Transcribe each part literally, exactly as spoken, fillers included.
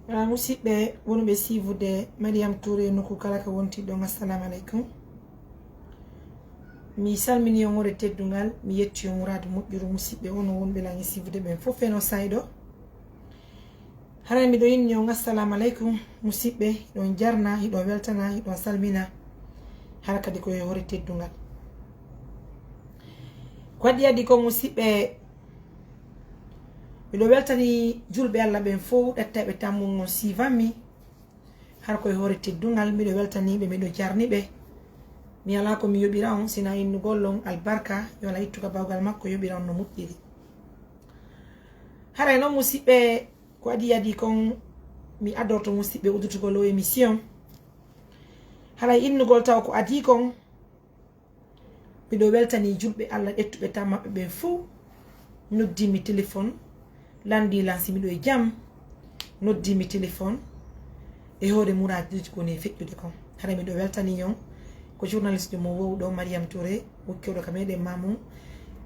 Ah, musidɓe wonɓe siifude Mariam Touré nokku kala ka wonti ɗon, assalamu aleykum. Mi salmini on hoore teddungal, mi yetti on muraadu moƴƴuru. Musidɓe, onon wonɓe lan e siifude ɓen fof, feno sayɗo. Haray miɗo inni on assalamu aleykum, musidɓe, hiɗon jarna, hiɗon weltana, hiɗon salmina. Hara kadi ko e hoore teddungal. Ko adii adii ko, musidɓe, miɗo weltani julɓe Allah ɓen fow, ɗattayɓe tammungol siifanmi. Hara ko e hoore teddungal, miɗo weltani ɓe, miɗo jarni ɓe. Mi alaa ko mi yoɓira on, sina innugol on albarka, yo Allah ittu ka bawgal makko, yoɓira on no moƴƴiri. Haray non, musidɓe, ko adii adii kon, mi adorto musidɓe udditugol o émission. Haray innugol taw ko adii kon, miɗo weltani julɓe Allah ƴettuɓe tan maɓɓe ɓen fow. Noddii mi téléphone, lanndii lan si miɗo e jam. Noddii mi téléphone e hoore muraaduuji ko woni e feƴƴude kon. Haray miɗo weltani on, ko journaliste mo wowɗo, Mariam Touré, wokkooɗo ka meɗen Mamoun.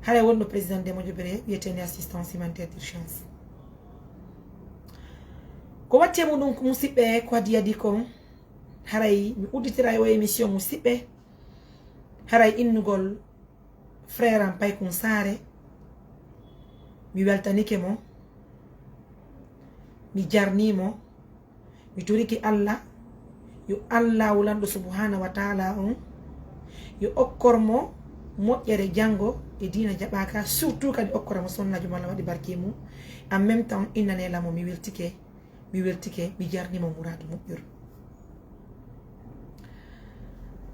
Haray wonɗo président de Moƴƴobere, wiyeteende assistance humanitaire d'urgence. Ko watti e muɗum, musidɓe, ko adii adii kon, haray mi udditira e o émission, musidɓe. Haray innugol frère am Paykun Saare, mi weltanike mo, mi jarnii mo, mi torike Allah, yo Allaahu lanɗo subhaanahu wa taala on, yo okkor mo moƴƴere janngo e diina jaɓaaka, surtout kadi okkora mo sonnaajo mo Allah waɗi barke mum. En même temps, innanee lan mo, mi weltike, mi weltike, mi jarnii mo muraadu moƴƴuru.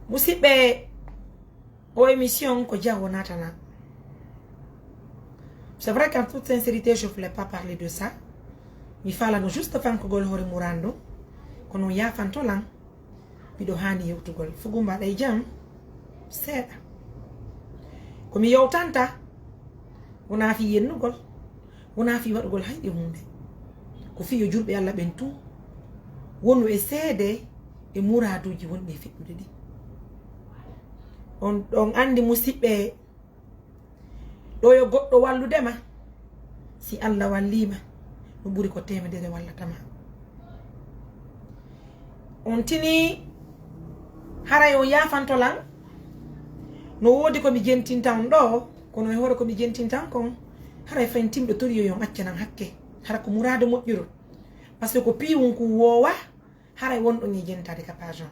Musidɓe, o émission ko jaho natana. C'est vrai qu'en toute sincérité, je voulais pas parler de ça. Mi faalano juste fankugol hoore muraadu ndun. Kono yaafanto lan, miɗo haani yewtugol. Fugumba ɗay jam, seeɗa. Ko mi yewtanta, wonaa fii yennugol, wonaa fii waɗugol hay e huunde. Ko fii yo julɓe Allah ɓen tun wonu e seede e muraaduuji wonɗi e feƴƴude ɗin. On, on anndi, musidɓe, ɗo yo goɗɗo wallude ma, si Allah wallii ma, no ɓuri ko teemedere wallata ma. On tinii, haray on yaafanto lan. No woodi ko mi jentinta on ɗoo, kono e hoore ko mi jentinta on kon, haray fayin timɗo tori yo on accanan hakke. Hara ko muraadu moƴƴuru. Parce que ko piiwun kun woowa, haray wonɗon e jentaade ka page on.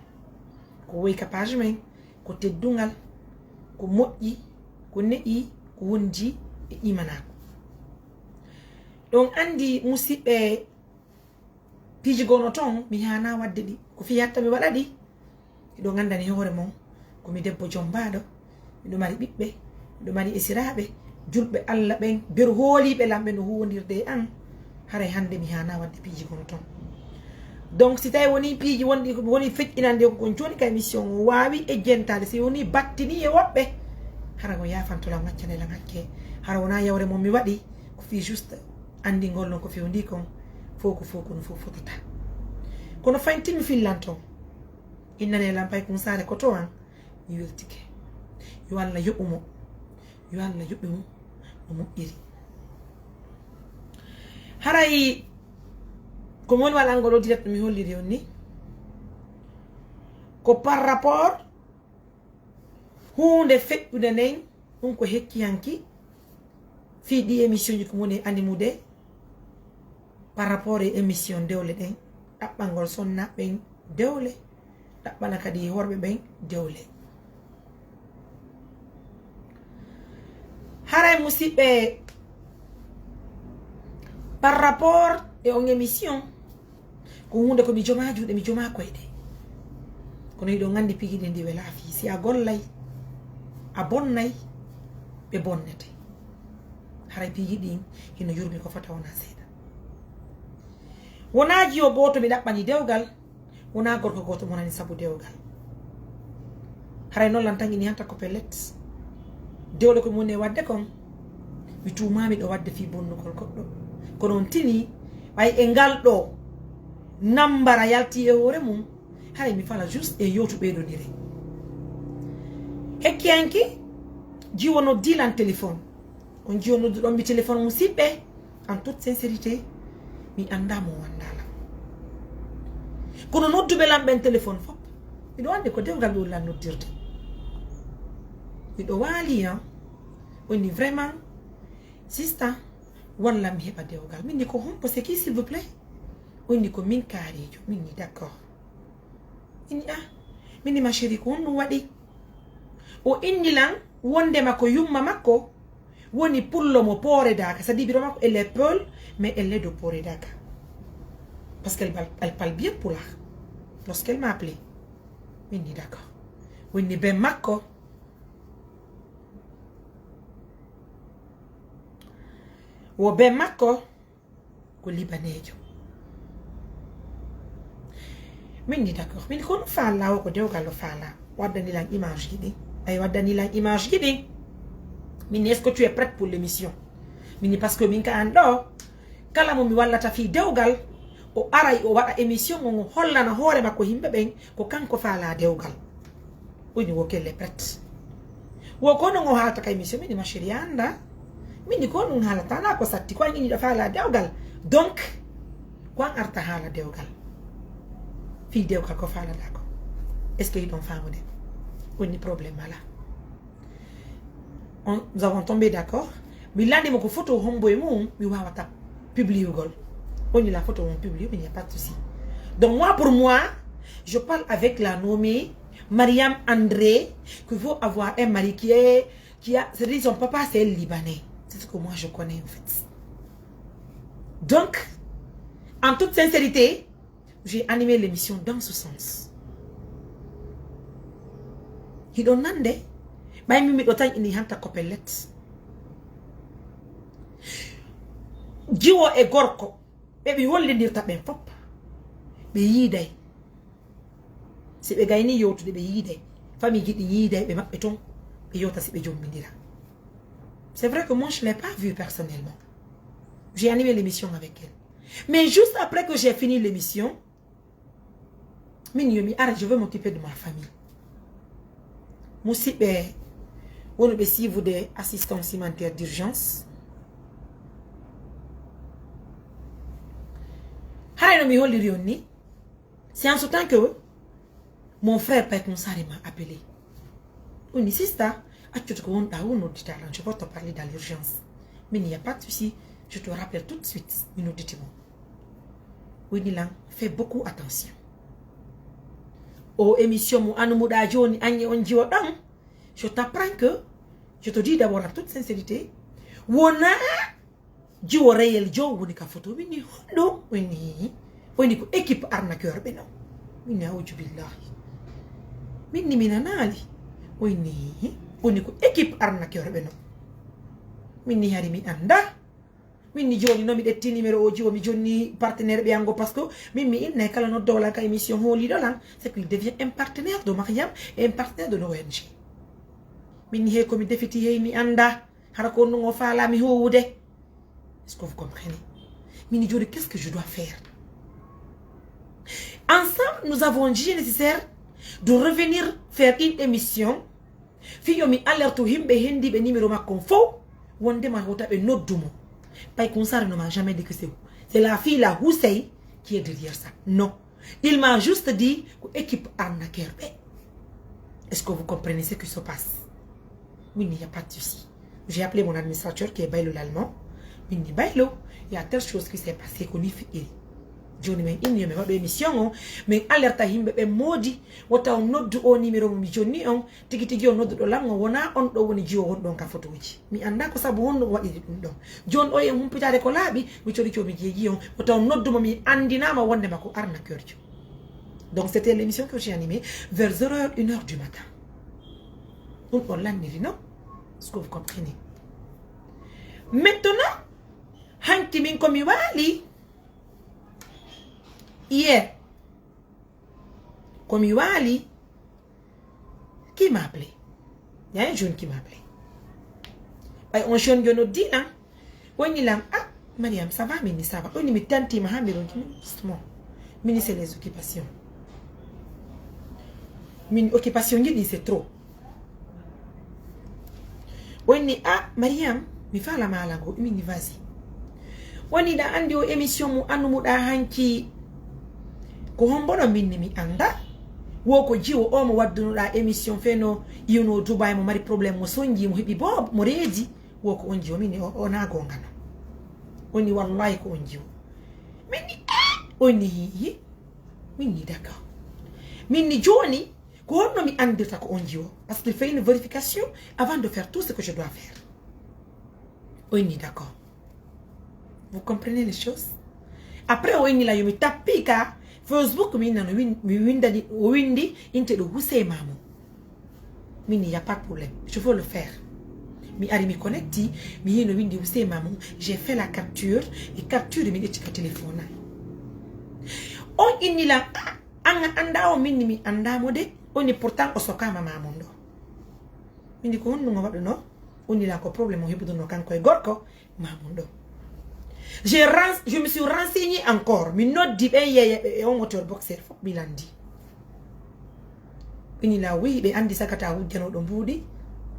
Ko woyi ka page men, ko teddungal, ko moƴƴi, ko ne'i, ko wondi e imanaaku. Ɗon anndi, musidɓe, piiji gono ton, mi haana waɗde ɗi. Ko fii hatta mi waɗa ɗi, hiɗon anndani hoore mon, ko mi debbo jommbaaɗo, miɗo mari ɓiɓɓe, miɗo mari esiraaɓe, julɓe Allah ɓen, beru hooliiɓe lan ɓen no huuwondirde e an, haray hannde mi haana waɗde piiji gono ton. Donc, si tawi woni piiji wonɗi, woni feƴƴinande ko kon jooni ka émission o waawi e jentaade, si woni battini e woɓɓe, hara ko yaafanto lan, accane lan hakke. Hara wonaa yawre mon mi waɗi, ko fii juste anndingol non ko fewndii kon, fow ko fow, kono fow fotata. Kono fayin timmi fillan ton, innanee lan Paykun Saare ko to an, mi weltike. Yo Allah yoɓu mo. Yo Allah yoɓu mo no moƴƴiri. Haray ko mi woni waɗangol o direct mi holliri on ni, ko par rapport huunde feƴƴunde nden, ɗun ko hekki hanki fii ɗi émission ji ko woni e animude par rapport e émission dewle ɗen, ɗaɓɓangol sonnaaɓe ɓen dewle, ɗaɓɓana kadi horɓe ɓen dewle. Haray, musidɓe, par rapport e on émission, ko huunde ko mi jomaa juuɗe, mi jomaa koyɗe. Kono hiɗon anndi piiji ɗin ɗi welaa fii. Si a gollay, a bonnay, ɓe bonnete. Haray piiji ɗin hino yurmi ko fota wonaa seeɗa. Wonaa jiyo gooto mi ɗaɓɓani dewgal, wonaa gorko gooto mo nani sabu dewgal. Haray non lan tan ini hanta ko pellet. Dewle ko mi woni e waɗde kon, mi tuumaami ɗo waɗde fii bonnugol goɗɗo. Kono on tini, ɓay e ngal ɗoo nambara yalti e hoore mum, haray mi fala juste e yewtu ɓeydondire. Hekki hanki, jiwo noddii lan téléphone. On jiyo nodduɗon mi téléphone, musidɓe, en toute sincérité, mi anndaa mo o anndaa lan. Kono nodduɓe lan ɓen téléphone fof, miɗo anndi ko dewgal ɓe woni lan noddirde. Miɗo waali, hein. O inni, "Vraiment, sista, wallam mi heɓa dewgal." Min ni, "Ko hombo, c'est qui, s'il vous plaît?" O inni, "Ko min kaariijo." Min ni, "D'accord." Min ni, "Ah." Min ni, "Ma chérie, ko honɗum waɗi?" O inni lan wondema ko yumma makko woni pullo mo Pooredaka. C'est-à-dire, biro makko, elle est peul, mais elle est de Pooredaka. Parce qu'elle parle, elle parle bien pulaar. Lorsqu'elle m'a appelé, min ni, "D'accord." O inni ben makko. Wo ben makko ko libaneejo. Min ni, "D'accord." Min ko no faalaa o, ko dewgal o faalaa. Waddani lan image ji ɗin. Ay, waddani lan image ji ɗin. Min ni, "Est-ce que tu es prête pour l'émission?" Min ni, "Parce que min ka an ɗoo, kala mo mi wallata fii dewgal, o aray o waɗa émission on, o hollana hoore makko yimɓe ɓen, ko kanko faalaa dewgal." O inni, "Wo kelle prête." Wo ko non o haalata ka émission, min ni, "Ma chérie, a anndaa." Min ni, "Ko ɗum haalata, na ko satti, ko an inniɗo faalaa dewgal. Donc, ko an arta haala dewgal. Fii dewgal ko faalaɗaa ko. Est-ce que hiɗon faamude?" O inni, "Problème alaa." On, nous avons tombé d'accord. Mi lanndii mo ko photo hombo e mum mi waawata publiyugol. O inni la photo on publié, il n'y a pas de souci. Donc moi, pour moi, je parle avec la nommée Mariam André, qu'il faut avoir un mari qui est, qui a, c'est-à-dire son papa, c'est un Libanais. C'est ce que moi je connais en fait. Donc, en toute sincérité, j'ai animé l'émission dans ce sens. Hiɗon nande, ɓay min miɗo tan ini hanta ko pellet. Jiwo e gorko, ɓe ɓe hollindirta ɓen fop, ɓe yiiday. Si ɓe gayni yewtude, ɓe yiiday. Famille ji ɗi yiiday ɓe maɓɓe ton, ɓe yewta si ɓe jombindira. C'est vrai que moi, je l'ai pas vu personnellement. J'ai animé l'émission avec elle. Mais juste après que j'ai fini l'émission, min yo mi ara, je vais m'occuper de ma famille. Musidɓe wonuɓe siifude assistance humanitaire d'urgence, haray no mi holliri on ni, c'est en ce temps que mon frère Pay Kunsari m'a appelé. O inni, "Sista, accude ko wonɗaa woo, nodditaa lan, je veux te parler dans l'urgence." Min ni, "Il n'y a pas de souci, je te rappelle tout de suite." Mi nodditi mo. O inni lan, "Fais beaucoup attention. O émission mo anumuɗaa jooni, an e on jiwo ɗon, je t'apprends que, je te dis d'abord en toute sincérité, wonaa jiwo réel jo woni ka photo." Min ni, "Honɗum?" O inni, "O inni ko équipe arnaqueur ɓe non." Min ni, "Auzu billahi." Min ni, "Mi nanaali." O inni, "O inni ko équipe arnaqueur ɓe non." Min ni, "Hari mi anndaa." Min ni, "Jooni no mi ƴetti numéro o jiwo, mi jonni partenaire ɓe ango, parce que min mi innay kala noddoowo lan ka émission hooliiɗo lan, c'est qu'il devient un partenaire de Mariam et un partenaire de l'O N G." Min ni, "Hey, ko mi defiti, hey, mi anndaa. Hara ko on ɗum o faalaa mi huuwude." Est-ce que vous comprenez? Min ni, "Jooni, qu'est-ce que je dois faire?" Ensemble, nous avons jugé nécessaire de revenir faire une émission. Fii yo mi alerte yimɓe hendiiɓe numéro makko on fow, wondema wota ɓe noddu mo. Pay Kunsari ne m'a jamais dit que c'est, c'est la fille là, Houssein, qui est derrière ça. Non. Il m'a juste dit ko équipe arnaqueur ɓe. Est-ce que vous comprenez ce qui se passe? Min ni, "Il n'y a pas de souci." J'ai appelé mon administrateur qui est Baylo l'allemand. Min ni, "Baylo, il y a telle chose qui s'est passée ko ni feƴƴiri. Jooni min inni yo min waɗu émission o, min alerta yimɓe ɓen moodi, wota on noddu o numéro mo mi jonni on, tigi tigi o nodduɗo lan o wonaa on ɗo woni jiwo wonɗo on ka photoji. Mi anndaa ko sabu honɗum o waɗiri ɗum ɗon. Jooni o e humpitaade ko laaɓi, mi cori coo mi jeeji on, wota on noddu mo mi anndinaama wondema ko arnaqueurjo." Donc c'était l'émission que j'ai animée vers zéro heure, une heure du matin. Ɗum ɗon lanniri, non? Est-ce que vous comprenez? Maintenant, hanki min ko mi waali hier. Ko mi waali, qui m'a appelé? Il y a un jeune qui m'a appelé. Ɓay on jeune yo noddi lan, o inni lan, "Ah, Mariam, ça va?" Min ni, "Ça va." O inni, "Mi tantiima haa mi ronki." Min ni, "Doucement." Min ni, "C'est les occupations." Min ni, "Occupation ji ɗin, c'est trop." O inni, "Ah, Mariam, mi faala maala goo." Min ni, "Vas-y." O inni, "Ɗa anndi o émission mo annumuɗaa hanki, Ko hombo no min ni mi annda? Wo ko jiwo o mo waddunoɗaa émission fee no iwno Dubai, mo mari problème, mo sonji, mo heɓi boobo, mo reedi. Wo ko on jiwo min ni o, o na goonga no. On ni wallahi ko on jiwo. Min ni, eh, on ni hi, hi. Min ni d'accord. Min ni jooni, ko honno mi anndirta ko on jiwo? Parce qu'il fait une vérification avant de faire tout ce que je dois faire. On ni d'accord. Vous comprenez les choses? Après, o inni lan yo mi tappi ka Facebook, mi inna no win-, mi windani, o windi, inte ɗo Husey Mamu. Min, il y a pas de problème. Je veux le faire. Mi ari mi connecti, mi yii no windi Husey Mamu. J'ai fait la capture, e capture min ƴetti ka téléphone an. On inni lan, ah, an a anndaa o, min ni mi anndaa mo de. On ni pourtant o sokaama Mamu ɗo. Min ni ko honɗun o waɗuno? On inni lan ko problème o heɓuduno kanko e gorko. Mamu ɗo. J'ai ren-, je me suis renseigné encore. Mi noddi ɓen yeeyeɓe e on moteur boxer fof mi landi. Min ni la, oui, ɓe anndi sakata wujjanoɗo mbuuɗi,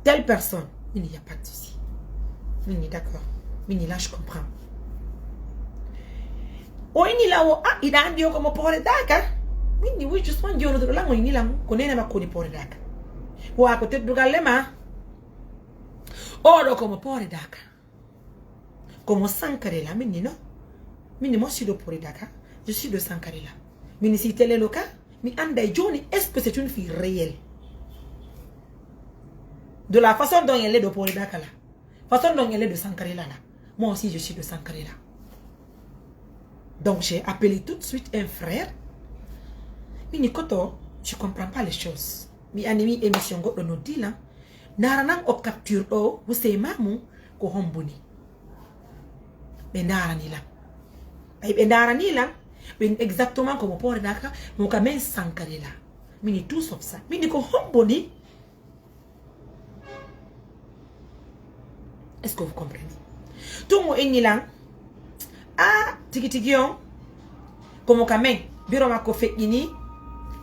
telle personne. Min ni, y a pas de souci. Min ni, d'accord. Min ni, là, je comprends. O inni lan o, ah, hiɗa anndi o ko mo poore daaka? Min ni, oui, justement, jooni ɗo lan o inni lan ko neene makko woni poore daaka. Wo a ko teddugal le ma. Oɗo ko mo poore daaka. Ko mo Sankarela, min ni non. Min ni mo siɗo poore daaka. Je suis de Sankarela. Min ni si telle est le cas, mi annday jooni, est-ce que c'est une fille réelle? De la façon dont elle est de poore daaka la. Façon dont elle est de Sankarela la. Moi aussi, je suis de Sankarela. Donc, j'ai appelé tout de suite un frère. Min ni koto, je comprends pas les choses. Mi anndi mi émission goɗɗo noddi lan. Ndaaranan o capture ɗo, Husey Mamu, ko hombo ni. Ɓe ndaarani lan. Ɓay ɓe ndaarani lan, ɓe exactement ko mo poore daaka, mo ka men Sankarela. Min ni tout sauf ça. Min ni ko hombo ni? Est-ce que vous comprenez? Tun o inni lan, ah, tigi tigi on, ko mo ka men, biro makko feƴƴini,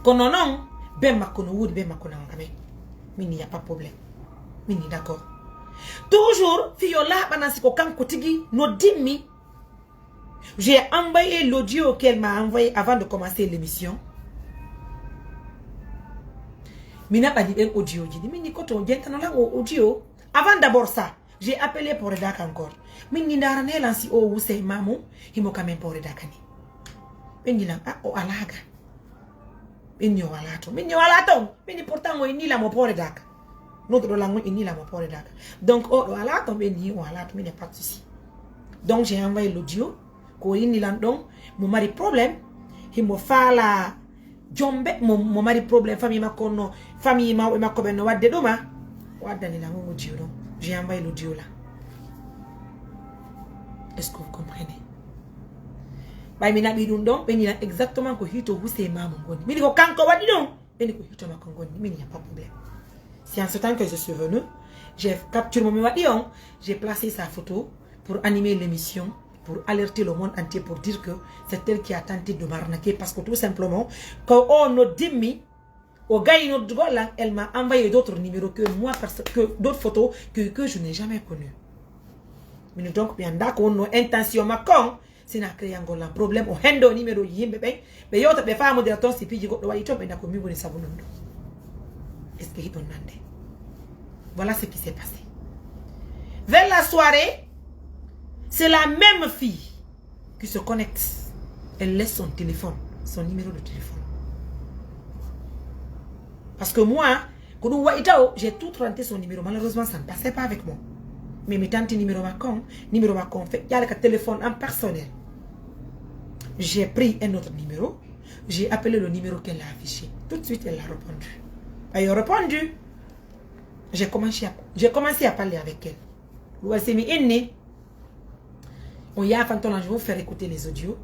kono non, ben makko no woodi, ben makko nanga ka men. Min ni, y a pas de problème. Min ni, d'accord. Toujours, fii yo laaɓanan si ko kanko tigi noddimmi. J'ai envoyé l'audio qu'elle m'a envoyé avant de commencer l'émission. Mi naɓani ɓen audio ji ɗin. Min ni koto jentano lan o audio. Avant d'abord ça, j'ai appelé poore daaka encore. Min ni ndaarane lan si o Husey Mamu, himo ka men poore daaka ni. Ɓen ni lan, ah, o alaa ga. Ɓen ni o alaa ton. Min ni o alaa ton. Min ni pourtant o inni lan mo poore daaka. Nodduɗo lan on inni lan mo poore daaka. Donc, o ɗo alaa ton, ɓen ni o alaa ton, min, y a pas de souci. Donc, j'ai envoyé l'audio. Ko o inni lan ɗon, mo mari problème. Himo faala jombe, mo, mo mari problème, famille makko on no, famille mawɓe makko ɓen no wadde ɗuma. O addani lan on audio ɗon. J'ai envoyé l'audio là. Est-ce que vous comprenez? Ɓay mi naɓi ɗun ɗon, ɓen ni lan exactement ko hito Husey Mamu ngoni. Min ko kanko waɗi ɗun. Ɓen ko hito makko ngoni, min, y a pas de problème. C'est en ce temps que je suis venu, j'ai capturé mo mi waɗi on, j'ai placé sa photo pour animer l'émission, pour alerter le monde entier, pour dire que c'est elle qui a tenté de m'arnaquer, parce que tout simplement, ko o noddimmi, o gayi noddugol lan, elle m'a envoyé d'autres numéros que moi, perso-, que d'autres photos que, que je n'ai jamais connues. Min donc, mi anndaa ko wonno intention makko on, si na créangol lan problème, o hendo numéro ji yimɓe ɓen, ɓe yewta, ɓe faamodira ton, si piiji goɗɗo waɗi ton, ɓe nda ko min woni sabu non ɗum. Est-ce que hiɗon nande? Voilà ce qui s'est passé. Vers la soirée, c'est la même fille qui se connecte. Elle laisse son téléphone, son numéro de téléphone. Parce que moi, ko ɗum waɗi taw, j'ai tout tenté son numéro. Malheureusement, ça ne passait pas avec moi. Mais mi tenté numéro makko on, numéro makko on feƴƴaali ka téléphone am personnel. J'ai pris un autre numéro, j'ai appelé le numéro qu'elle a affiché. Tout de suite, elle a répondu. Elle a répondu. J'ai commencé à, j'ai commencé à parler avec elle. Ɗum waɗi si mi inni, on yaafanto lan, je vais vous faire écouter les audios.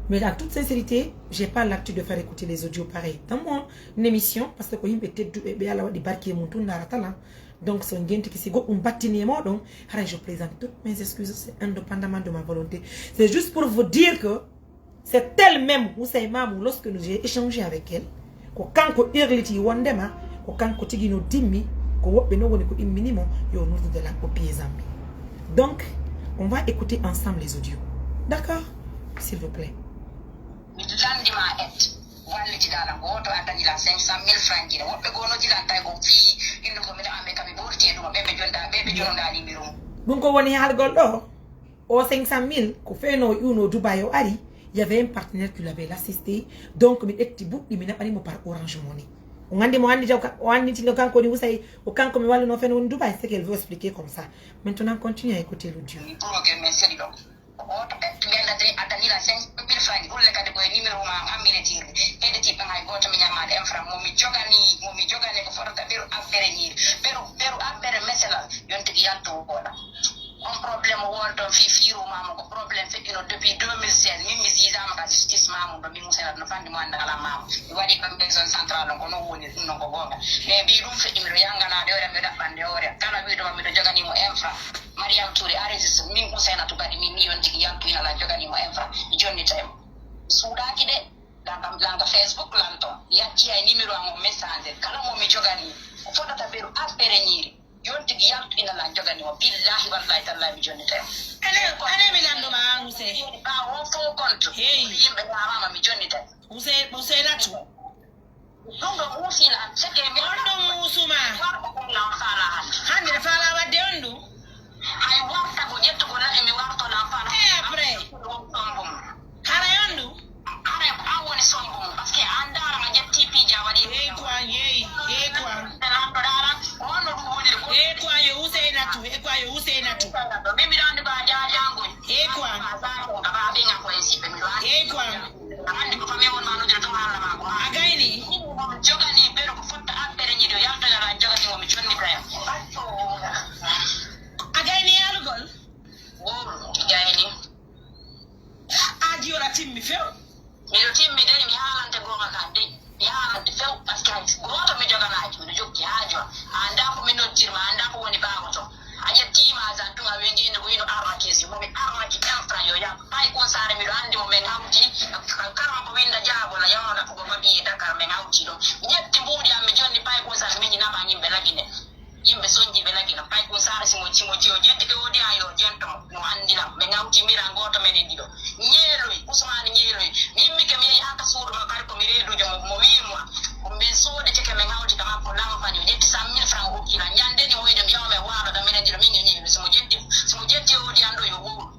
Mais en toute sincérité, j'ai pas l'habitude de faire écouter les audios pareil dans mon émission, parce que ko yimɓe tedduɓe, ɓe Alla waɗi barke mum tun ndaarata lan. Donc, so ngentiki, si goɗɗum battini e mooɗon, haray je présente toutes mes excuses, c'est indépendamment de ma volonté. C'est juste pour vous dire que c'est elle-même, Houssein Mamou, lorsque nous j'ai échangé avec elle, ko kanko irliti wondema ko kanko tigi noddimmi, ko woɓɓe non woni ko immini mo yo noddude lan o piye Zambi. Donc, on va écouter ensemble les audios. D'accord? S'il vous plaît. Mi landi ma et wallitiɗaa lan, gooto addani lan cinq cent mille francs Guinée. Woɓɓe goo no jilantay ko fii innu ko mi ɗaɓan ɓe ka mi ɓorti e ɗuma, ɓe ɓe jonda, ɓe ɓe jonda numéro mum. Ɗum ko woni haalgol ɗoo. O cinq cent mille ko fenoo ƴuuno Dubaï o ari, il y avait un partenaire qui l'avait assisté. Donc mi ƴetti buɗɗi mi naɓani mo par Orange Money. O anndi mo anndi taw ka-, o annditino kanko woni Ousay, o kanko mi walluno fenoo woni Dubaï, c'est qu'elle veut expliquer comme ça. Maintenant continue à écouter l'audio. Pour que mes sérieux. Oto ɓe ɓe addani, addani lan cinq cent mille francs, ulle kadi ko e numéro ma an mi retirde. Heɗitiiɓe hay gooto mi ñamaade un franc. Mo mi jogani, mo mi jogani ko fotata ɓeru abbere ñiiri. Ɓeru, ɓeru abbere meselal, yon tigi yaltu woola. On problème won ɗon fii, fiiru maamu ko problème feƴƴuno depuis deux mille seize. Min mi siidaama ka justice maamu ɗo, min Ousseynatou no fandi mo annda kala maamu. Mi waɗi kam maison centrale on, ko non woni ɗum non ko goonga. Mais mbii ɗum feƴƴi miɗo yanganaade hoore am, miɗo ɗaɓɓande hoore am. Kala wiiɗo ma miɗo jogani mo un franc. Mariam Touré, a registré min Ousseynatou kadi, min mi yon tigi yaltu ina la jogani mo un franc. Mi jonnita e mo. Suuɗaaki de, lan kam, lan ka Facebook lan ton. Yacci hay numéro am o message. Kala mo mi jogani, ko fotata ɓeru abbere ñiiri. Yon tigi yaltu ina lan jogani mo. Billahi wallahi tallahi mi jonnita e mo. Ane, ane mi lanndo ma an, Ousey. Ɓaawo on fof compte. Hey. Yimɓe ñaamaama mi jonnita e mo. Ousey-, Ousseynatou. Ɗum ɗo muusiila am, seke mi On ɗum muusuma. Warta ko lan faala hannde. Hannde ne faala waɗde on ɗum? Hay warta ko ƴettugol lan e mi warto lan faala. Et après? Sombo mum. Haray on ɗum? Haray ko an woni sombo mum, parce que an ndaara a ƴetti piiji a waɗi. Hey, ko an, hey, hey, ko an. Nde lanɗo ndaara, ko honno ɗum woniri ko? Hey, ko an yo Ousseynatou, hey, ko an yo Ousseynatou. Min miɗo anndi ko a jaajangoy. Hey, ko an. Ko a jaajangoy, ko a ɓen an ko e siɓɓe, miɗo anndi. Hey, ko an. Anndi ko famille won ma noddude ton haala ma ko. A gayni? Jogani ɓeru ko fotta abbere ñiiɗo yaltoyara jogani mo mi jonni kaya. A gayni yaalugol? Wowlu, gayni. A jiyola timmi few? Miɗo timmi dey, mi haalante goonga kan dey. Mi haalante few, parce que hay gooto mi joganaaki, miɗo jokki haa jooni. A anndaa ko mi noddirma, a anndaa ko woni ɓaawo ton. A ƴettii ma tan tun, a wii njiino ko hino arnaqueuse, mo mi arnaki un franc yo yah. Pay kun saare miɗo anndi mo men hawti, karam ko winda jaagol, a yawana ko go papier Dakar men hawti ɗon. Mi ƴetti mbuuɗi am, mi jonni pay kun saare min ñi naɓa yimɓe lagine. Yimɓe sonji ɓe lagina. Pay kun saare si mo, si mo jiyo jentike wodi a yo jento mo, no anndi lam. Men hawti miran gooto menen ɗiɗo. Ñeeloy, Usmaani Ñeeloy. Mi immike mi yehi haa ka suudu makko, kadi ko mi reeduujo mo, mo wi'i mo, ko mben soodeteke men hawti ka makko lampaño, ƴetti cent mille francs o okki lan. Ñande ni o wi'i mi yawa men waalo ɗo minen ɗiɗo, min e Ñeeloy. Si mo ƴetti, si mo ƴetti o wodi an ɗo yo wowlu.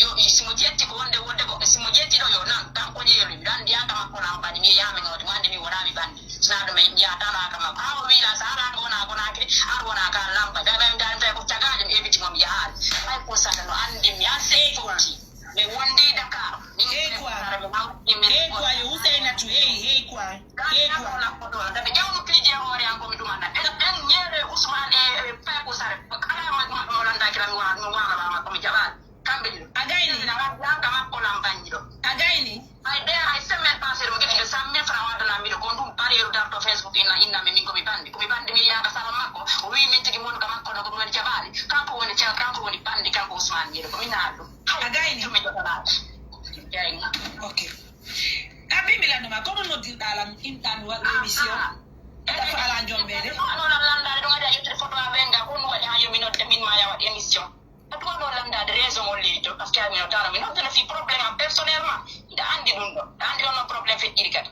Yo, i, si mo ƴetti ko wonde, wonde ko, si mo ƴetti ɗo yo nan, kanko Ñeeloy. Miɗo anndi an ka makko lampaño, mi yehi haa men hawti, mo anndi mi wonaa mi bandi. Sinaa ɗum en njiyaa tan haa ka makko. Haa o wi'i lan, so hara an wonaa Konaakiri, an wonaa ka lampa. Ɓe ɓen tan tawi ko cagaajo mi ebiti mo mi yahaali. Hay ko saka no anndi mi an sey ko wonti. Mi wondi Dakar. Min Hey, quoi. Sara mi hawti mi Hey, quoi, yo Ousseynatou, hey, hey, quoi. Hey, quoi. Lakko ɗo. Nde ɓe ƴawno piiji e hoore an ko mi ɗumanna. Ɓen, ɓen Ñeeloy Ousmane e, e Pay ko Sare. Ko kala mo, mo, mo landaaki lan mi wa-, mi waala ma ko mi jaɓaali. Kamɓe ɗiɗo. A gayni? Ina ngaddi an ka makko lan baññiɗo. A gayni? Hay ɓe, hay semaine passée, mo ƴetti ɓe cent mille francs waddana miɗo, ko ɗum pareeru darto Facebook, inna, inna mi, min ko mi bandi. Ko mi bandi, mi yaha ka salon makko. O wi'i min tigi mon ka makko no, ko ɗum woni jaɓaali. Kanko woni ca-, kanko woni bandi, kanko Ousmane Ñeeloy. Ko min haali ɗum. A gayni? Ɗum mi joganaaki. Gayni. Ok. Abbi mi lannduma, ko ɗum noddirɗaa lan, inɗaa mi waɗa émission? Ah, ah. Ita faala jombeede. Ɗum ano lan lanndaade, ɗum adi a ƴettude photo a ɓen ga, ko ɗum waɗi haa yo mi nodde min ma ya waɗ émission. A ɗum ano lanndaade raison on leydi ɗo, parce que mi notaano, mi nodduno fii problème am personnellement. Hiɗa anndi ɗum ɗo. Hiɗa anndi on no problème feƴƴiri kadi.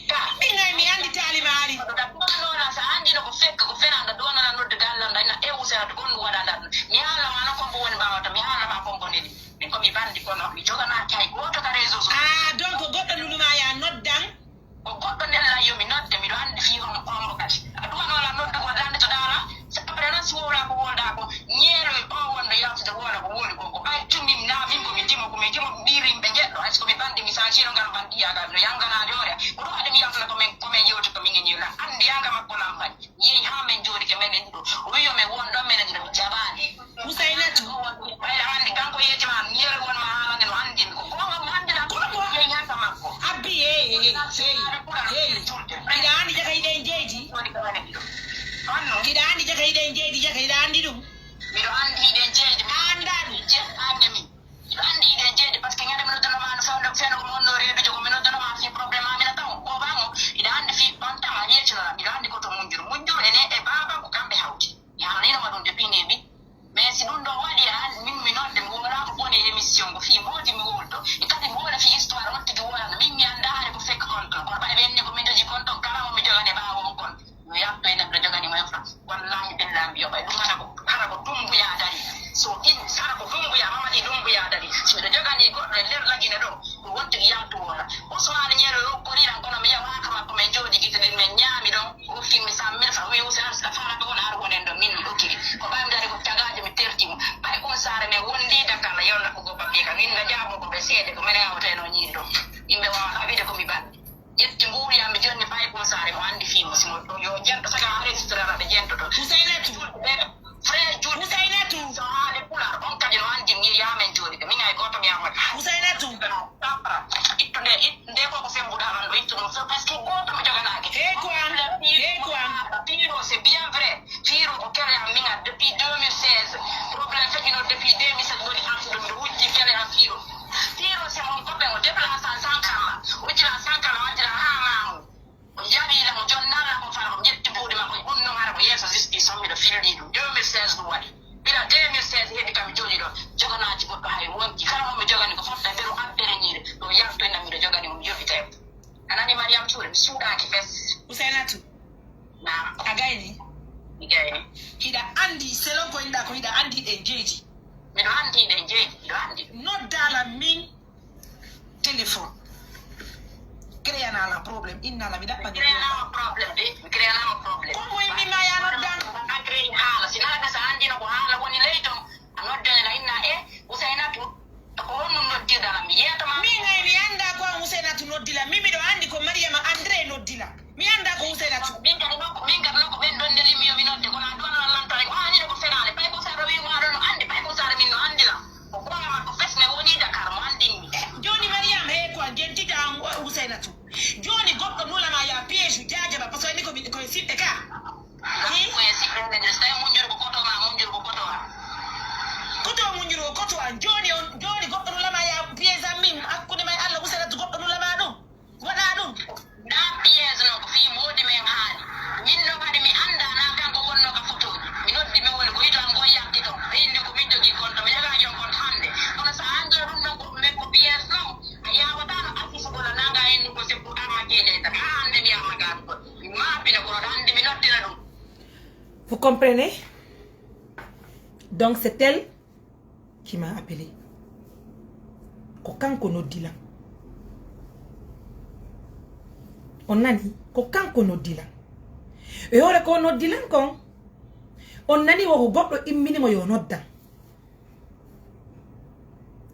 Ka. Min hay mi anndi taali maali. Ɗum ano lan, so a anndi no ko fekka, ko fenanda, ɗum ano lan nodde ga lannda, ina e usena to kon ɗum waɗa lan. Mi haala ma no kon bo woni ɓaawata, mi haala ma kon bo neli. Min ko mi bandi kono, mi joganaaki hay gooto ka réseau social. Ah, donc goɗɗo nuluma ya noddan? Ko goɗɗo nellan yo mi nodde, miɗo anndi fii on hombo kadi. A ɗum ano lan noddugol lannde to daala, c'est après non si wowla ko wolda ko, Ñeeloy o wonno yaltude woola ko woni ko, ko ɓay tun min na, min ko mi dimo, ko mi dimo ɓiirimɓe njeɗɗo, hay so ko mi bandi mi sanjino ngal bandiya ngal, no yanganaade hoore, ko ɗum haɗi mi yaltana ko min, ko min yewti ko min e Ñeeloy, anndi yanga makko lan bandi. Yehi haa men jooɗike menen ɗo. O wi'i yo men won ɗon menen ɗo, mi jaɓaali. Husaynatu. Ɓayde anndi kanko yeetima, Ñeeloy won ma haalande no anndi ko goonga mo anndi lan. Ko ko yehi haa ka makko. Abbi, hey, hey, hey, hey. Hiɗa anndi jaka hiɗen jeydi? Woni ko menen ɗo. Honno? Hiɗa anndi jaka hiɗen jeydi, jaka hiɗa anndi ɗum? Miɗo anndi hiɗen jeydi. A anndaa ɗum? Je-, anndi mi. Miɗo anndi hiɗen jeyde, parce que ñande mi nodduno ma no fewndo, fewndo ko mi wonno reedude, ko mi nodduno ma fii problème Amina Taw. Booba mo, hiɗa anndi fii on tan a yeetino lan. Miɗo anndi ko to Munjuru. Munjuru e ne e baaba ko kamɓe hawti. Mi haalino ma ɗum depuis nde mbi. Mais si ɗum ɗo waɗi, a anndi min mi nodde, mi wowla ko boni émission ko fii moodi mi Fulɗo. E kadi mi wona fii histoire on tigi wonano. Min mi anndaa hari ko fekk kon ton. Kono ɓay ɓe inni ko min jogi kon ton, kala mo mi jogani ɓaawo on kon. Yo yaltu e neɗɗo jogani mo en fa. Wallaahi billaahi mi yoɓay. Ɗum hara ko, hara ko Dumbuya dari. So in, hara ko Dumbuya, Mamadi Dumbuya dari. Si miɗo jogani goɗɗo e nder Lagine ɗo, ko wontigi yaltu wona. Usmaani Ñeero yo okkori lan, kono mi yawaaka makko, min jooɗi gite ɗin, min ñaami ɗon. Hokki mi cent mille francs, mi usi an, sa fala ko on ar wonen ɗo, min mi hokkiri. Ko ɓay mi dari ko tagaajo, mi terti mo. Ɓay kun saare men wondi Dakar la, yalla ko go papier ka, min nga jaabo ko ɓe seede, ko menen awteno ñiiɗo. Yimɓe wawa ka wiide ko mi ban. Ƴetti mbuuri am, mi jonni ɓay kun saare mo andi fii mo, si mo ɗo, yo jento, saka enregistré la ɓe jentoto. Husaynatu. Frère Jules. Husaynatu. So haali Pulaar, on kadi no andi mi yaha men jooɗi ɓe. Min hay gooto mi yaha. Husaynatu. Ittu nde, it-, nde ko ko sembuɗa lan ɗo, ittu ɗum. So, parce que gooto mi joganaaki. Hey, quoi. Hey, quoi. Piiro, c'est bien vrai. Fiiro ko kele am min depuis deux mille seize. Problème feƴƴino depuis deux mille sept woni artude miɗo wujji kele am Fiiro. Fiiro c'est mon copain, o déplace en Sankara. O jila Sankara, o jila haa Maamu. O jaɓi la mo jonnala ko fara, o ƴetti buuɗi makko, ɗum non hara ko yeeso justice on miɗo filli ɗum. Deux mille seize ɗum waɗi. Bila deux mille seize heɓi kam mi jooɗi ɗo. Joganaaji goɗɗo hay wonki. Kala mo mi jogani ko fotta beru abbere ñiire. Ɗo yaltoyna miɗo jogani mo mi yoɓi tawi. A nani Mariam Touré, mi suuɗaaki fes. Husaynatu. Naam. A gayni? Mi gayni. Hiɗa anndi, selon ko inɗa ko hiɗa anndi ɗen jeeji. Miɗo anndi ɗen jeeji, miɗo anndi. Noddala min téléphone. Créana la problème, innala mi ɗaɓɓa. Mi créana ma problème de, mi créana ma problème. Ko ko immi ma ya noddan? A créé haala, si nana ka sa anndino ko haala woni ley ton, a noddane la inna e Husaynatu. Ko honɗum noddirɗa lan? Mi yeeto ma. Min hay mi anndaa ko an Husaynatu noddi lan. Min miɗo anndi ko Mariyama André noddi lan. Mi anndaa ko Husaynatu. Min kadi non ko, min kadi non ko ɓen ɗon nelimi yo mi nodde, kono a ɗon lan lan tare. Ko haali ko fenaale. Pay ko sara wi ma ɗon no anndi, pay ko sara min no anndi lan. Ko goonga makko fes ne woni Dakar mo anndin mi. Jooni Mariyama, he ko a gentita an Husaynatu. Jooni goɗɗo nula ma ya piège jaaja ba, parce que ni ko mi, ko e siɓɓe ka. Ko e siɓɓe ɓe, so tawi munjuru ko koto ma, munjuru ko koto ma. Koto munjuru ko koto an. Jooni on, jooni goɗɗo nula ma ya piège an min, hakkunde ma e Allah, Husaynatu goɗɗo nula ma ɗum. Waɗa ɗum. Naa piège non ko fii moodi men haali. Min no kadi mi anndaa naa kanko wonnoo ka fotooji. Mi noddi mi woni ko hito an goo yalti ɗon. Ɓe inni ko min jogii konto, mi jogaaki on konto hannde. Kono so a anndii ɗum non ko ɗum men ko piège non, a yaawataa no artiste gola nanga en ko seppu ama kele tan. Haa hannde mi ama gaatu ko. Mi maapina kono hannde mi noddira ɗum. Vous comprenez? Donc c'est elle qui m'a appelé. Ko kanko noddi lan. On nani? Ko kanko noddi lan. E hoore ko noddi lan kon, on nani wo ko goɗɗo immini mo yo noddan.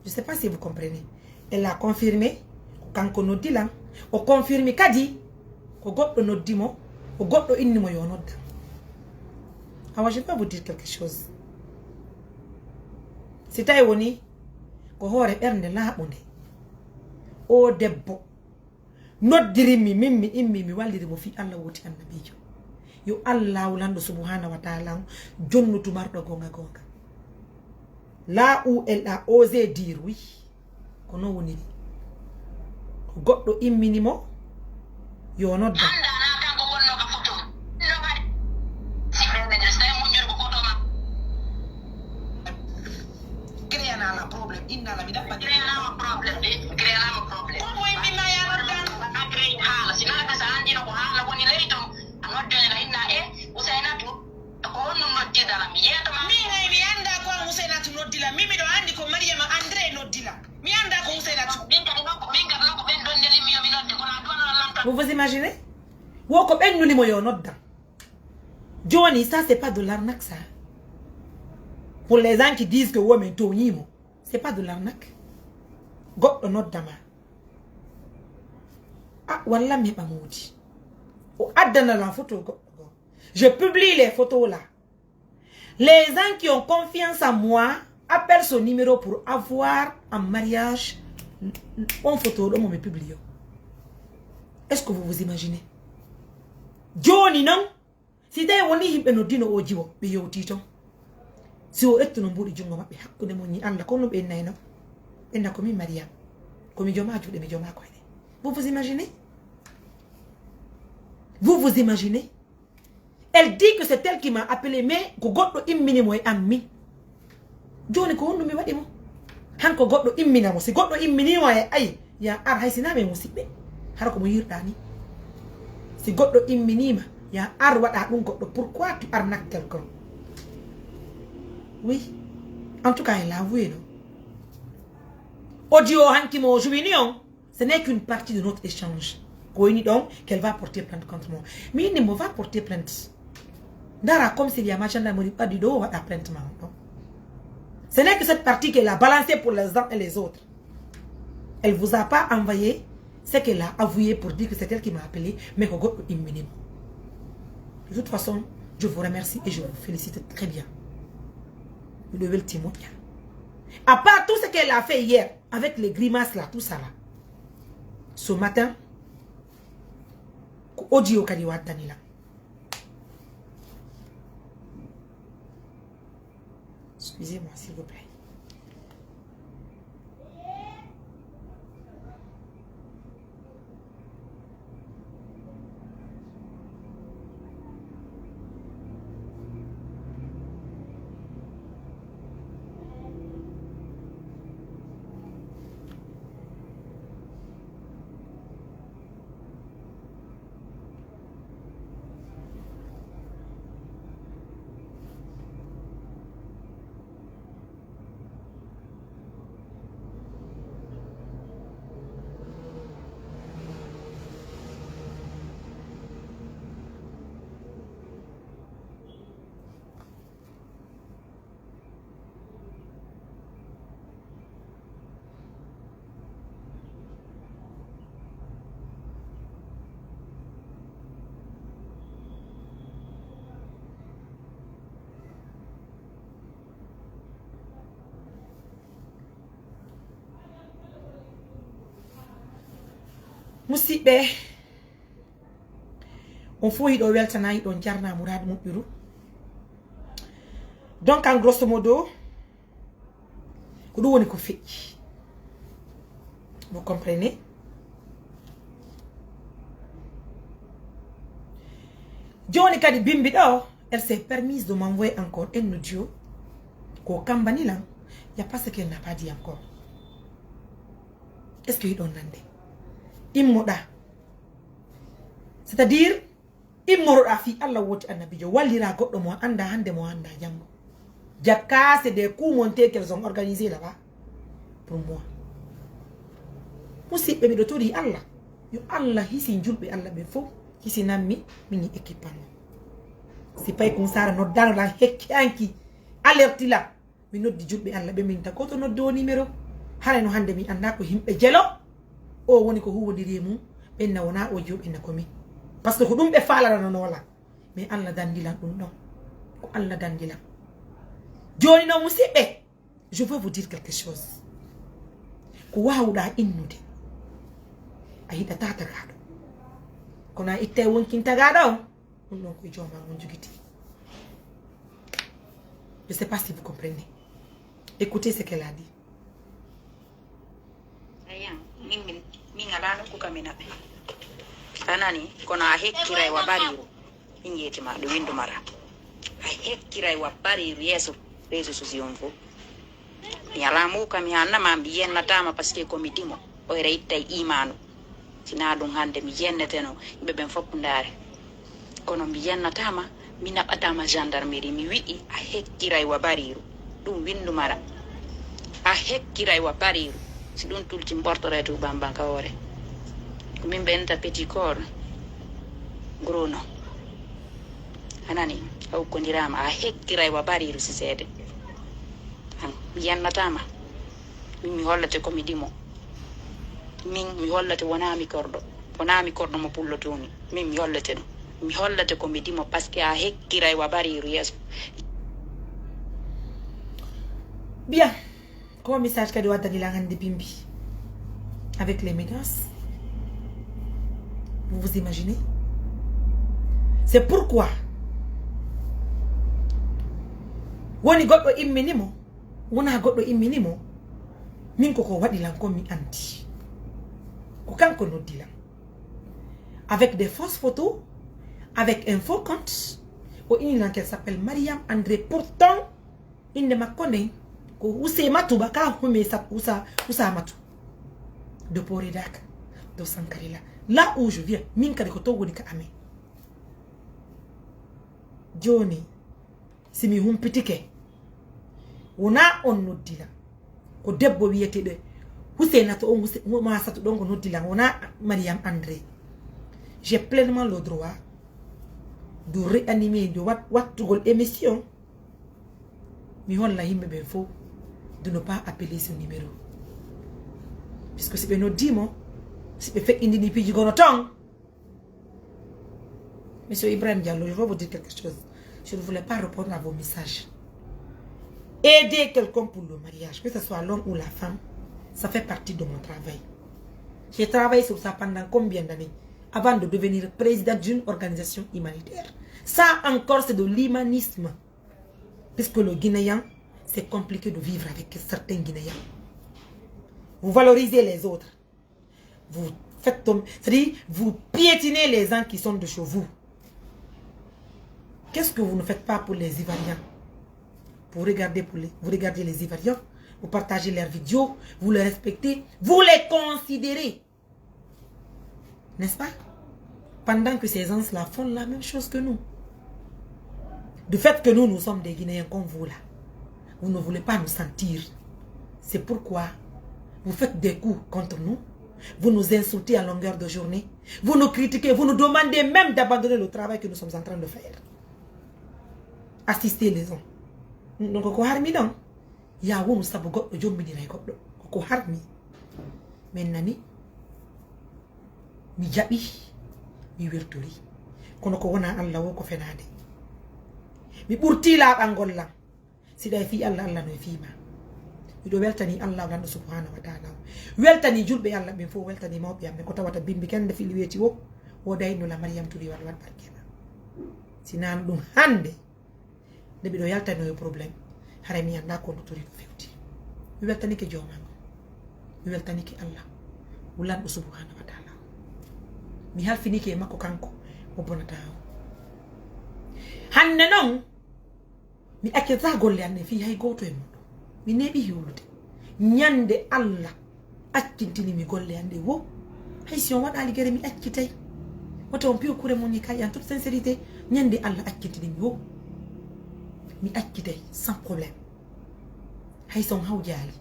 Je sais pas si vous comprenez. Elle a confirmé, ko kanko noddi lan. O confirmi kadi, ko goɗɗo noddi mo, ko goɗɗo inni mo yo nodda. Awa, je vais vous dire quelque chose. Si tawi woni ko hoore ɓernde laaɓunde, o debbo noddirimmi, min mi immi, mi walliri mo fii Allah woti annabiijo. Yo Allaahu lanɗo subhaanahu wa taala on jonnutu marɗo goonga goonga. Là où elle a osé dire oui. Ko non woniri. Ko goɗɗo immini mo, yo nodda. Anndaa naa kanko wonnoo ka foto. No kadi. Si ɓe men, so tawi munjuru ko koto ma. Créana la problème, inna la mi ɗaɓɓa. Créana ma problème de, créana ma problème. Ko moy mi ma ya noddan? A créé haala, si nana ka sa anndino ko haala woni ley ton, a noddane la inna e Husaynatu, ko honɗum noddirɗa la mi yeeto ma? Min hay mi anndaa ko an Husaynatu noddi la, min miɗo anndi ko Mariyama André noddi la. Mi anndaa ko Husaynatu. Min kadi non ko, min kadi non ko ɓen ɗon neli mi yo mi nodde, kono a duwano lan tan. Vous vous imaginez? Wo ko ɓen nuli mo yo nodda. Jooni, ça, c'est pas de l'arnaque, ça. Pour les gens qui disent que women tooñii mo, c'est pas de l'arnaque. Goɗɗo nodda ma. Ah, walla mi heɓa moodi. O addana lan photo goɗɗo goo. Je publie les photos là. Les gens qui ont confiance en moi appellent ce numéro pour avoir en mariage on photo ɗo mo mi publie. Est-ce que vous vous imaginez? Jooni non, si tawi woni yimɓe noddino o jiwo, ɓe yewti ton. Si o ettuno mbuuɗi junngo maɓɓe hakkunde mum ñi Allah, ko no ɓe innayno? Ɓe inna ko min Mariam. Ko mi jooma juuɗe, mi jooma koyɗe. Vous vous imaginez? Vous vous imaginez? Elle dit que c'est elle qui m'a appelé, mais ko goɗɗo immini mo e an min. Jooni ko honɗum mi waɗi mo? Hanko goɗɗo immina mo. Si goɗɗo imminii mo, e, ay, ya ar, hay si naa men musiɓɓe. Hara ko mo yiɗirɗaa nii. Si goɗɗo imminii ma, ya ar waɗaa ɗun goɗɗo. Pourquoi tu arnaques quelqu'un? Oui. En tout cas, elle a avoué, non? Audio hanki mo jouini on, ce n'est qu'une partie de notre échange. Ko woni ɗon, qu'elle va porter plainte contre moi. Mi inni mo, va porter plainte. Ndara comme s'il y a ma gendarmerie ɓadii ɗoo, waɗa plainte ma on ɗon. Ce n'est que cette partie qu'elle a balancée pour les uns et les autres. Elle vous a pas envoyé ce qu'elle a avoué pour dire que c'est elle qui m'a appelé, mais ko goɗɗo immini mo. De toute façon, je vous remercie et je vous félicite très bien. Miɗo weltii moƴƴa. À part tout ce qu'elle a fait hier, avec les grimaces là, tout ça là. Ce matin, ko audio kadi o addani lan. Excusez-moi, s'il vous plaît. Musiɓɓe, on fof hiɗo weltana, hiɗon jarna Mourad Moƴƴuru. Donc, en grosso modo, ko ɗum woni ko feƴƴi. Vous comprenez? Jooni kadi Bimbi ɗo, elle s'est permise de m'envoyer encore un audio. Ko kambani lan, y a pas ce qu'elle n'a pas dit encore. Est-ce que hiɗon nande? Immoɗa. C'est-à-dire, immoroɗaa fii Allah wooti annabiijo, walliraa goɗɗo mo a anndaa hannde, mo a anndaa janngo. Jaka, c'est des coups montés qu'elles ont organisé là-bas pour moi. Musiɓɓe, miɗo torii Allah, yo Allah hisin julɓe Allah ɓen fow, hisinammi, min e équipe an on. Si pay kun Sara noddaano lan, hekki anki, alerti lan. Mi noddi julɓe Allah ɓe, min ta gooto noddi o numéro. Haray no hannde mi anndaa ko yimɓe jelo. O woni ko huuwondiri e mum. Ɓen na wonaa o jiyo, ɓen na ko min. Parce que ko ɗum ɓe faalana no noola. Mais Allah dandilan ɗum ɗon. Ko Allah dandilan. Jooni non, musiɓɓe, je veux vous dire quelque chose. Ko waawuɗaa innude, a yiɗataa tagaaɗo. Kono a ittay wonkin tagaaɗo on. Ɗum ɗon ko e jooma on jogiti. Je sais pas si vous comprenez. Écoutez ce qu'elle a dit. Ayan, min, min, min alaa nokku ka mi naɓe. A nani, kono a hekkiray wa bariiru. Min yeeti ma, ɗum windu mara. A hekkiray wa bariiru yeeso réseaux sociaux on fof. Mi alaa muuka, mi hannama, mi yennataama, parce que ko mi dimo. Oyra ittay iimaanu. Si naa ɗum hannde mi yenneteno, yimɓe ɓen fof ndaare. Kono mi yennataama, mi naɓataama gendarmerie. Mi wi'i, a hekkiray wa bariiru. Ɗum windu mara. A hekkiray wa bariiru. Si ɗum tulti mbortoray tu bamban ka hoore. Ko min ɓe enta petit corps. Gros nom. A nani, a ukkondiraama, a hekkiray wa bariiru si seede. An, mi yannataama. Min mi hollete ko mi dimo. Min mi hollete wonaa mi korɗo. Wonaa mi korɗo mo pullo tuuni. Min mi hollete ɗum. Mi hollete ko mi dimo parce que a hekkiray wa bariiru yeeso. Bien. Ko message kadi o addani lan hannde Bimbi avec les menaces. Vous vous imaginez? C'est pourquoi woni goɗɗo immini mo, wonaa goɗɗo immini mo, min ko ko waɗi lan ko mi anndi. Ko kanko noddi lan. Avec des fausses photos, avec un faux compte, o inni lan qu'elle s'appelle Mariam André. Pourtant, innde makko nden, Ko Useymatu ba ka Hume Sat Usa, Usamatu. De Poredaka, de Sankarila. Là où je viens, min kadi ko to woni ka amen. Jooni, si mi humpitike, wonaa on noddi lan. Ko debbo wiyeteeɗo Huseynatu on, Huse-, Umasatu ɗon ko noddi lan, wonaa Mariam André. J'ai pleinement le droit de réanimer, de wat-, wattugol émission. Mi holla yimɓe ɓen fow de ne pas appeler ce numéro. Puisque si ɓe noddii mo, si ɓe feƴƴindini piiji gono ton, Monsieur Ibrahim Diallo, je vais vous dire quelque chose. Je ne voulais pas répondre à vos messages. Aider quelqu'un pour le mariage, que ce soit l'homme ou la femme, ça fait partie de mon travail. J'ai travaillé sur ça pendant combien d'années avant de devenir président d'une organisation humanitaire. Ça encore, c'est de l'humanisme. Puisque le Guinéen, c'est compliqué de vivre avec certains Guinéens. Vous valorisez les autres. Vous faites tomber, c'est-à-dire, vous piétinez les gens qui sont de chez vous. Qu'est-ce que vous ne faites pas pour les Ivoiriens ? Vous regardez pour les, vous regardez les Ivoiriens, vous partagez leurs vidéos, vous les respectez, vous les considérez. N'est-ce pas ? Pendant que ces gens-là font la même chose que nous. Du fait que nous, nous sommes des Guinéens comme vous là, vous ne voulez pas nous sentir. C'est pourquoi vous faites des coups contre nous. Vous nous insultez à longueur de journée. Vous nous critiquez. Vous nous demandez même d'abandonner le travail que nous sommes en train de faire. Assister les uns. Donc, ko harmi ɗon. Yaa wonu sabu goɗɗo jomminiray goɗɗo. Ko ko harmi. Min nani, mi jaɓi, mi weltori. Kono ko wonaa Alla woo ko fenaande. Mi ɓurtii laaɓangol lan. Si ɗay fii Alla, Alla no e fii maa. Miɗo weltanii Alla lanɗo subhaanahu wa taala. Weltanii julɓe Alla ɓen fow, weltanii mawɓe am ɓen ko tawata bimbi kende fili weeti woo. Woo dayno la Mariyam Turi walla waɗ barke ma. Si naa ɗum hannde, nde miɗo yaltanoo e problème, haray mi anndaa ko ndu turi ko fewti. Mi weltanike Joomaa on. Mi weltanike Alla, lanɗo subhaanahu wa taala. Mi halfinike e makko kanko, mo bonataa on. Hannde non, mi accataa golle an ɗen fii hay gooto e muɗum. Mi neeɓi hiwlude. Ñande Alla accintini mi golle an ɗen woo. Hay si on waɗaali gere, mi accitay. Wota on piyo kure mon e kay an, toute sincérité. Ñande Alla accintini mi woo, mi accitay sans problème. Hay si on hawjaali.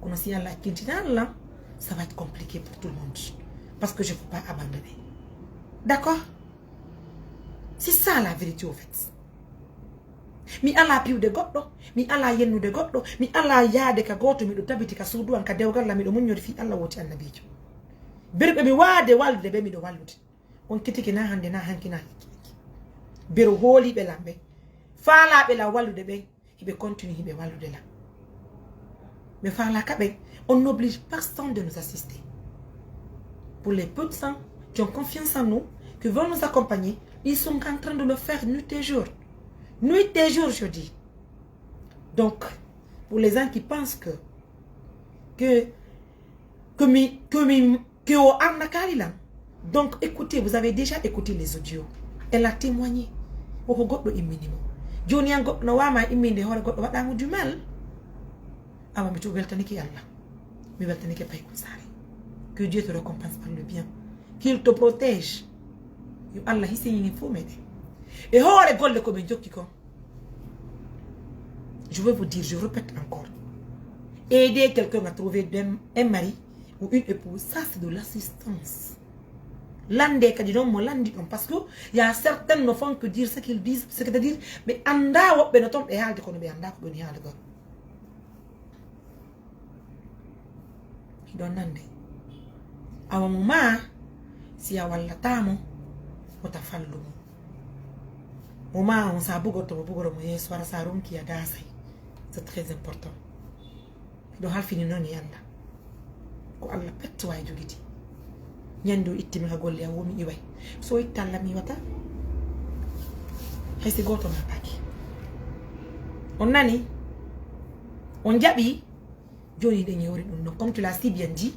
Kono si Alla accintinaa lan, ça va être compliqué pour tout le monde. Parce que je ne peux pas abandonner. D'accord ? C'est ça la vérité au fait. Mi alaa piwde goɗɗo, mi alaa yennude goɗɗo, mi alaa yaade ka gooto, miɗo tabiti ka suudu an, ka dewgal lan, miɗo muññori fii Alla wooti Annabiijo. Berɓe mi waade wallude ɓe, miɗo wallude. On kitiki naa hannde, naa hanki, naa hikki hikki. Bero hooliiɓe lan ɓen, faalaaɓe lan wallude ɓen, hiɓe continue hiɓe wallude lan. Mais faalaa ka ɓen, on n'oblige personne de nous assister. Pour les peu de gens qui ont confiance en nous, qui vont nous accompagner, ils sont en train de le faire nuit et jour. Nuit et jour, je dis. Donc, pour les gens qui pensent que, que, que mi, que mi, que o arnakaali lan. Donc, écoutez, vous avez déjà écouté les audios. Elle a témoigné. Woko goɗɗo immini mo. Jooni an goɗɗo no waama imminde hoore goɗɗo waɗa mo du mal. Awa mi tu weltanike Alla. Mi weltanike Paykun Saare. Que Dieu te récompense par le bien. Qu'il te protège. Yo Alla hisinine fow meɗen. E hoore golle ko ɓe jokki kon. Je vais vous dire, je répète encore. Aider quelqu'un à trouver un, un mari ou une épouse, ça c'est de l'assistance. Lande kadi non mo landi ɗon, parce que y a certaines ne font que dire ce qu'ils disent, c'est-à-dire ɓe anndaa woɓɓe no ton ɓe haalde, kono ɓe anndaa ko ɓe woni haalde kon. Hiɗon nande. Awa mo maa, si a wallataa mo, wota fallu mo. Mo maa on, sa bugorto mo, bugoro mo yeeso, wara sa ronki a daasay. C'est très important. Hiɗon halfini non e Alla. Ko Alla petto wawi jogiti. Ñande o itti mi ka golle an, wo mi iway. So o itta Alla, mi iwata. Hay si gooto maapaaki. On nani? On jaɓi? Jooni hiɗen yewri ɗum non. Comme tu l'as si bien dit,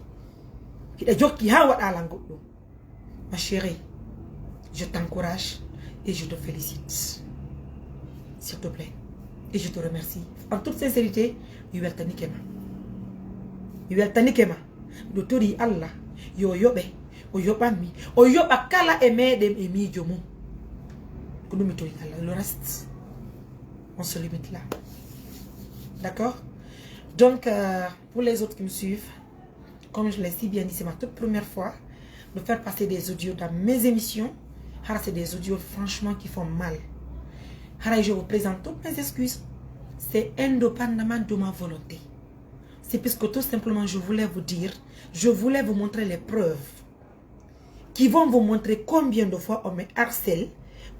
hiɗa jokki haa waɗa lan goɗɗum. Ma chérie, je t'encourage et je te félicite. S'il te plaît, Et je te remercie. En toute sincérité, mi weltanike ma. Mi weltanike ma. Miɗo torii Allah yo yoɓe, o yoɓan mi, o yoɓa kala e meɗen e miijo mum. Ko ɗum mi torii Allah. Le reste, on se limite là. D'accord? Donc, euh, pour les autres qui me suivent, comme je l'ai si bien dit, c'est ma toute première fois de faire passer des audios dans mes émissions. Hara, c'est des audios franchement qui font mal. Hara, je vous présente toutes mes excuses. C'est indépendamment de ma volonté. C'est parce que tout simplement, je voulais vous dire, je voulais vous montrer les preuves qui vont vous montrer combien de fois on me harcèle,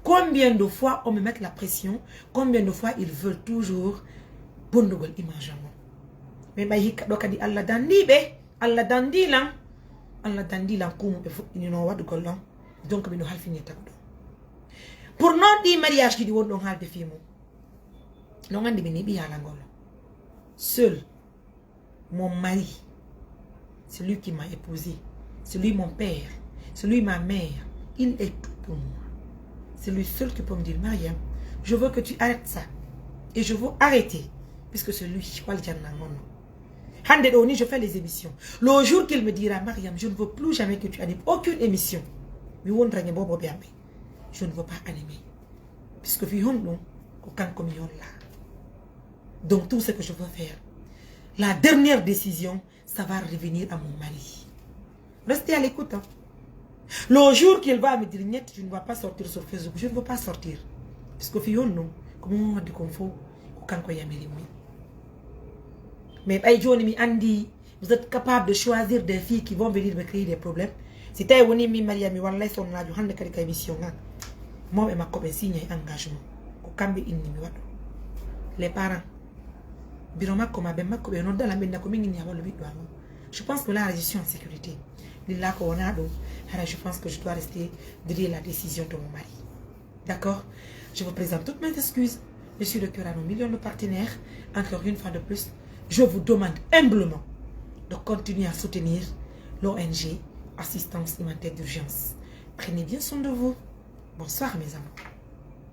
combien de fois on me met la pression, combien de fois ils veulent toujours bonnugol image am on. Mais ɓay hikka ɗo kadi Allah dandii ɓe, Allah dandii lan, Allah dandii lan ko mo ɓe fuɗɗinino waɗugol ɗon. Donc miɗo halfini e tagu ɗon. Pour non ɗi mariage ɗi won ɗon haalde fii mum. Non anndi mi ni ɓiya langol. Seul mon mari, c'est lui qui m'a épousé, c'est lui mon père, c'est lui ma mère, il est tout pour moi. C'est lui seul qui peut me dire, Mariam, je veux que tu arrêtes ça. Et je veux arrêter, puisque c'est lui, wal janna ngono. Hande ɗo ni, je fais les émissions. Le jour qu'il me dira, Mariam, je ne veux plus jamais que tu animes aucune émission. Mi wondrage bobo be ambe. Je ne veux pas animer. Puisque fi honɗum ko kanko mi holla. Donc tout ce que je veux faire, la dernière décision, ça va revenir à mon mari. Restez à l'écoute, hein. Le jour qu'il va me dire, Niet, tu ne vas pas sortir sur Facebook, je ne veux pas sortir. Puisque fi honɗum ko mo waddi kon fof ko kanko yamirimmi. Mais ɓay jooni mi anndi, vous êtes capable de choisir des filles qui vont venir me créer des problèmes. Si tawi woni min Mariam mi wallay sonnaajo hannde kadi ka émission ngan. Mawɓe makko ɓen signé engagement. Ko kamɓe inni mi waɗu. Les parents. Biro makko ma ɓen makko ɓe noddala ɓen na ko min inni a wallu ɓiɗɗo am on. Je pense que là, je suis en sécurité. Lilla ko wona ɗum. Hara, je pense que je dois rester derrière la décision de mon mari. D'accord? Je vous présente toutes mes excuses. Je suis de cœur à nos millions de partenaires. Encore une fois de plus, je vous demande humblement de continuer à soutenir l'O N G Assistance Humanitaire d'Urgence. Prenez bien soin de vous. Bonsoir mes amours.